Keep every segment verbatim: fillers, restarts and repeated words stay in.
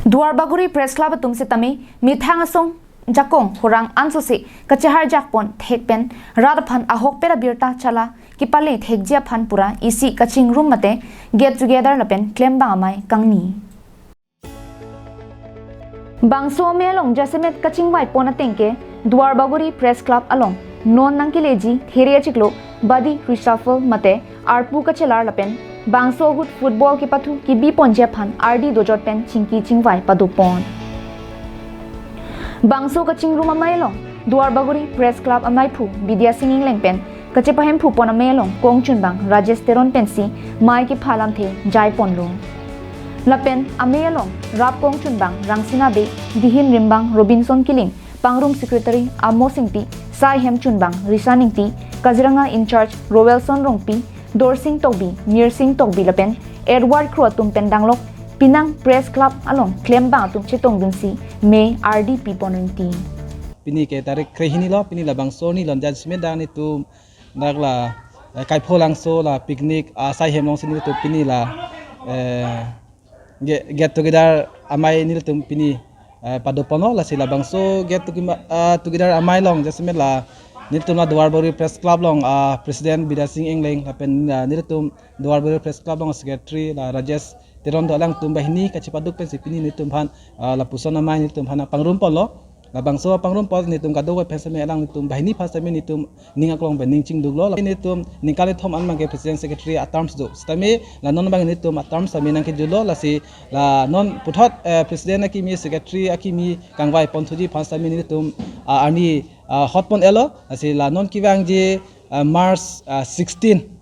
Duarbagori Press Club atum sitame methang asong jakong horang ansose kacheharjak pon thek pen rat aphan ahokpet abirta chala kepale thekji aphan pura isi kachingrum mate get together lapen klembang amei kangni. Bangso amei along jasemet kachingvai pon ateng ke Duarbagori Press Club along non nangkeleji there achiklo body reshuffle mate arpu kachelar lapen bangso ahut football kepathu kebi ponji aphan ardi dojot pen chingki chingvai pado pon. Bangso kachingrum amei along Duarbagori Press Club ameiphu Bidya Sing Engleng pen kachepahemphu pon amei along kongchunbang Rajesh Teron pensi mei kepha lamthe jai ponlo. Lapen amei along rap kongchunbang Rangsina Bey, dihin rimbang Robinson Killing, pangrum secretary Amos Ingti, saihem chunbang Risan Ingti, Kaziranga in charge Roelson Rongpi, Dorsing Tokbi, Mirsing Tokbi lapen Edward Kro atum pen danglok penang Press Club along klembang atum chetongdunsi mei ardi pi pon ringti. Pini ke tarik krehini lo, pini labangso arni along jasemet dak netum dak la, eh, Kaipholangso la picnic, ah, saihem alongsi netum pini la, eh, ge-, get together amei netum pini, eh, pado ponlo, lasi labangso get toge-, ah, together amei along jasemet la netum la Duarbagori Press Club along, ah, President Bidya Sing Engleng lapen, ah, netum Duarbagori Press Club along Secretary la Rajesh Teron do alangtum banghini kachepaduk pensi pini netum aphan, ah, lapuson amei netum aphan pangrum ponlo. Labangso pangrum pon netum kadokave pen sitame alangtum banghini aphan sitame netum ning aklong pen ning chingduklo. Netum ningkan kethom an abang ke President Secretary a-terms do. Sitame la non abang netum a-terms sitame nangkejutlo, lasi la non puthot, eh, President akimi, Secretary akimi kangvai ponthuji aphan sitame netum, ah, arni, ah, hot pon-etlo, lasi la non kevangji, ah, March, ah, sixteen,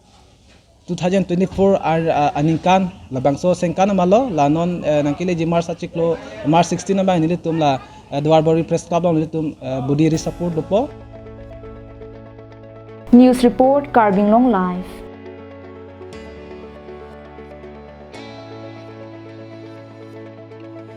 two thousand twenty-four ar-, ah, aningkan labangso sengkan amalo, la non, eh, nangkeleji March achiklo, March sixteen abang netum la, eh, Duarbagori Press Club along netum, eh, body reshuffle dopo. News report, Karbi Anglong Live.